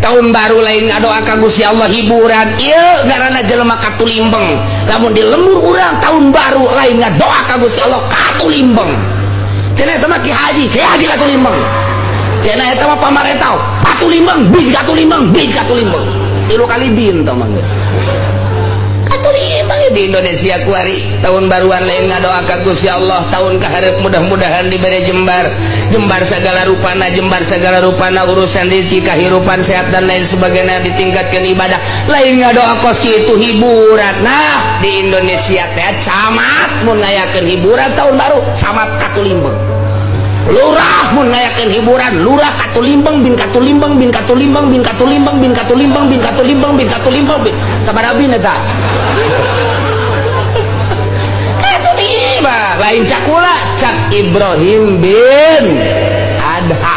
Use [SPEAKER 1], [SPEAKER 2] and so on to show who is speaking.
[SPEAKER 1] Tahun baru lain ngadoa ka Gusti Allah, hiburan. Ieu ngaranna jelema katulimbeng. Lamun di lembur urang tahun baru lain ngadoa ka Gusti Allah, katulimbeng. Cenah eta mah ki haji, ki haji katulimbeng. Cenah eta mah pamarentah, katulimbeng, bin katulimbeng, bin katulimbeng. Tilu kali bin tah mah geus. Katulimbeng di Indonesia kuari tahun baruan lain ngadoa ka Gusti Allah, tahun kaharep mudah-mudahan diberi jembar, jembar segala rupana, jembar segala rupana urusan rezeki, kehidupan sehat, dan lain sebagainya, ditingkatkan ibadah. Lain ngadoa kos kitu, hiburan. Nah, di Indonesia teh camat mun ngayakeun hiburan tahun baru, camat katulimbeng. Lurah mun ngayakeun hiburan, lurah katulimbeng, bin katulimbeng, bin katulimbeng, bin katulimbeng, bin katulimbeng, bin katulimbeng, bin katulimbeng, bin sabaraha bin eta katulimbeng. Lain cak kula, cak Ibrahim bin Adham.